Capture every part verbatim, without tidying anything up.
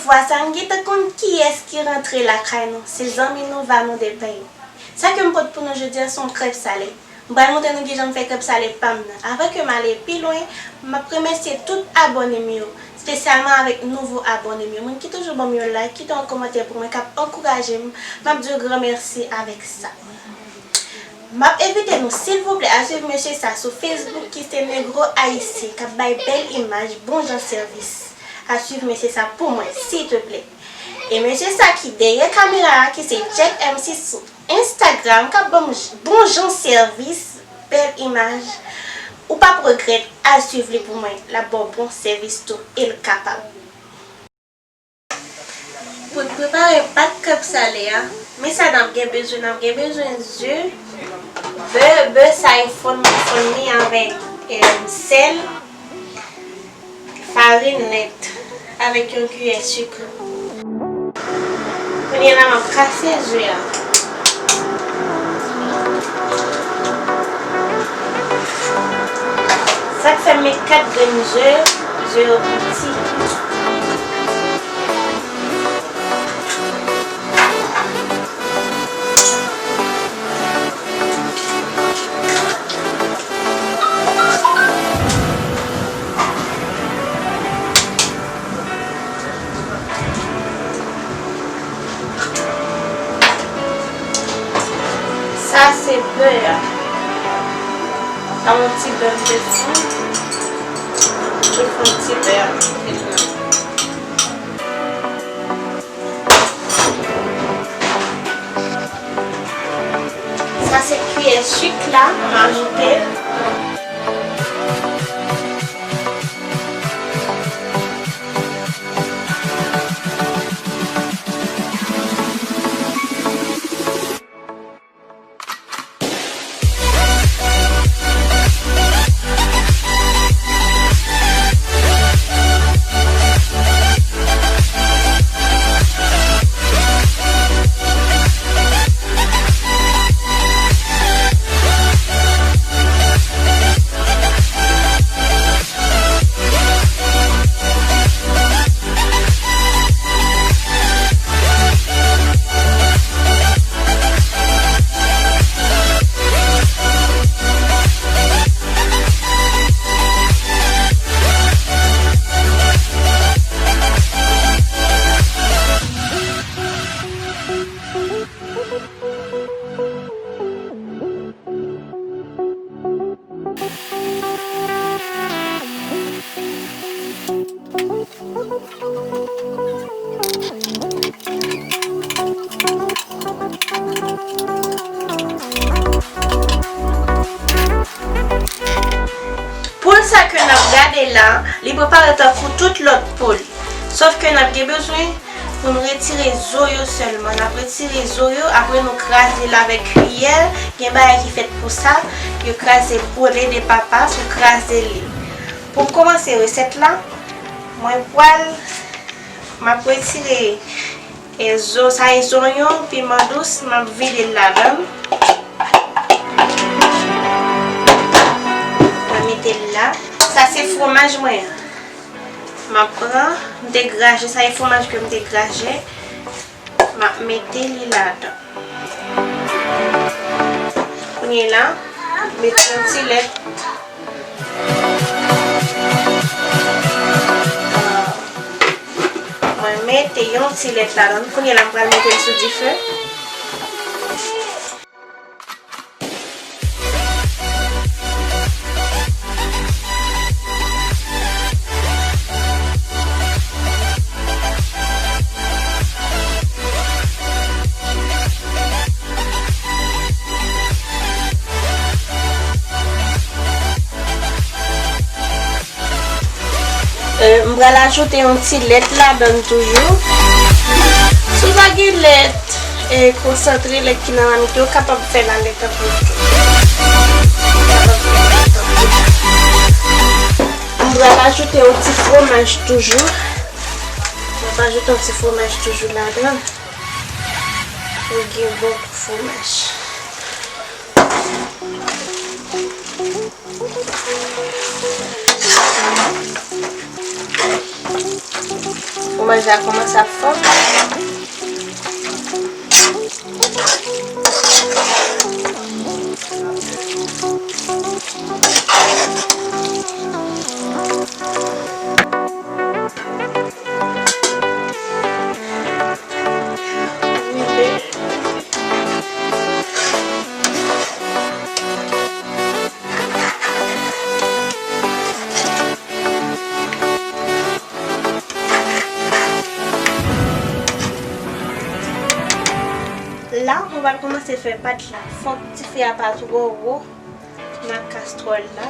Fwa sa, n gentan konn kiyès ki rantre lakay nou. Se zanmi nou, va nou de pèy. Sa ke m pote pou nou jodi a, se yon krèp sale. M pral montre nou kijan m fè krèp sale pa m nan. Avan ke m ale pi lwen, m ap remèsye tout abòne m yo, espesyalman avèk nouvo abòne m yo. Moun ki toujou ban m yon like, kite yon kòmantè pou mwen, k ap ankouraje m, m ap di yo gran mèsi avèk sa. M ap envite nou, silvouplè, a swiv mesye sa sou Facebook ki se Negro Ayisyen, k ap bay bèl imaj, bon jan sèvis. A swiv mesye sa pou mwen, silteplè. E mesye sa ki dèyè kamera a, ki se Jack M C sou Instagram, k ap ban m j-, bon jan sèvis, bèl imaj. Ou p ap regrèt, al swiv li pou mwen. L ap ba w bon sèvis tou, e l kapab. Pou n prepare pat krèp sale a, men sa n ap gen bezwen, n ap gen bezwen ze, bè, bè sa e fonn, mwen fonn li avèk, em, sèl, farin, lèt, avèk yon kiyè sik. Kounye a la, m ap kase ze a. Sa k fè m met kat grenn ze, ze yo piti. Sa se bè a. Sa yon ti bè m te fè. Mwen fè yon ti bè a. Sa se kiyè sik la, m ajoute. Pou l sa ke n ap gade la, li prepare tankou tout lòt pou l. Sòf ke n ap gen bezwen pou n retire zo yo sèlman. N ap retire zo yo, apre nou kraze l avèk kiyè. Gen bagay ki fèt pou sa, yo kraze bole de papa pou kraze li. Pou m kòmanse resèt la, mwen pral, m ap retire, e, zo, sa e zonyon, piman dous, m ap vide l ladan l. Mwen mete l la. Sa se fwomaj mwen an. M ap pran, m te graje, sa e fwomaj ke m te graje. M ap mete li ladan. Kounye la, mete yon ti lèt. Mwen mete yon ti lèt ladan. Kounye la, m pral mete l sou dife. E, m pral ajoute yon ti lèt ladan l toujou. Si w pa gen lèt, e, konsantre, lèt ki nan mamit yo, w kapab fè l a lèt anpil tou. M pral ajoute yon ti fwomaj toujou. M ap ajoute yon ti fwomaj toujou ladan. Pou gen bon kou fwomaj. Fwomaj la kòmanse ap fonn. La, nou pral kòmanse fè pat la. Fòk dife a pa twò wo nan kastwòl la.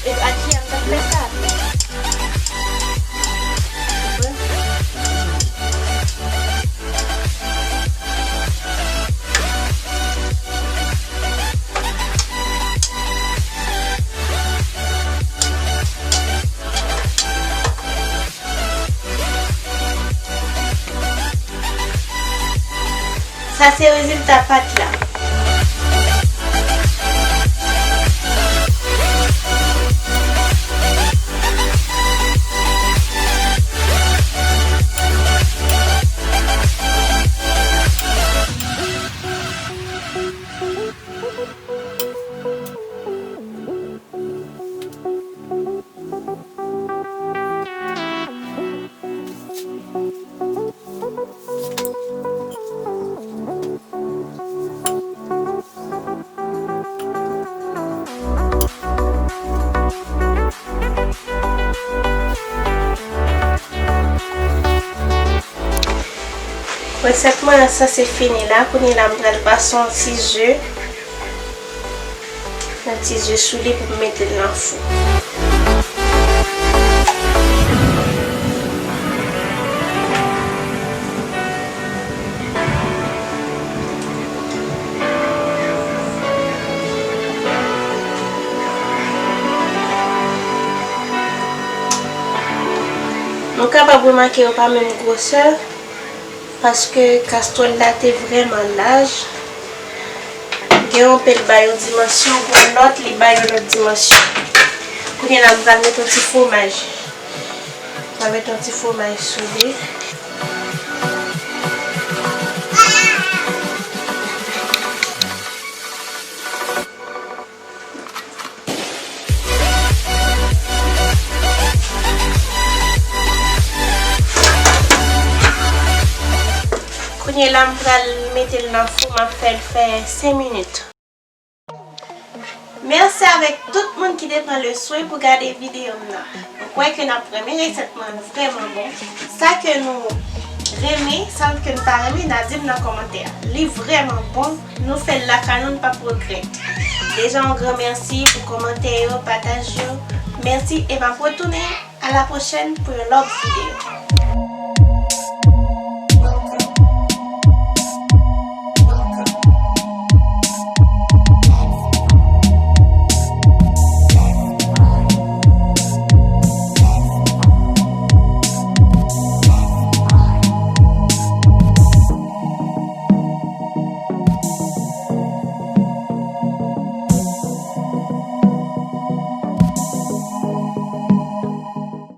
E pa kiyè m t ap fè sa. Sa se rezilta pat la. Resèt mwen an sanse fini la. Kounye la, m pral pase yon ti ze, yon ti ze sou li pou m mete l nan fou. Nou kapab remake yo pa menm gwosè, paske kastwòl la te vrèman laj. Gen yon pe l bay yon dimansyon, gen yon lòt li bay yon lòt dimansyon. Kounye a la, m pral mete yon ti fwomaj. Mwen mete yon ti fwomaj sou li. Kounye a la, m pral mete l nan fou, m ap fè l fè senk minit. Mèsi avèk tout moun ki te pran le swen pou gade videyo m nan. Mwen kwè ke n ap renmen resèt mwen an vrèman bon. Sa ke nou renmen, sa ke n pa renmen, n a di m nan kòmantè a. Li vrèman bon, nou fè l lakay nou, n p ap regrèt. Deja, yon gran mèsi pou kòmantè yo, pataj yo. Mèsi e m ap retounen a la pwochèn pou yon lòt videyo.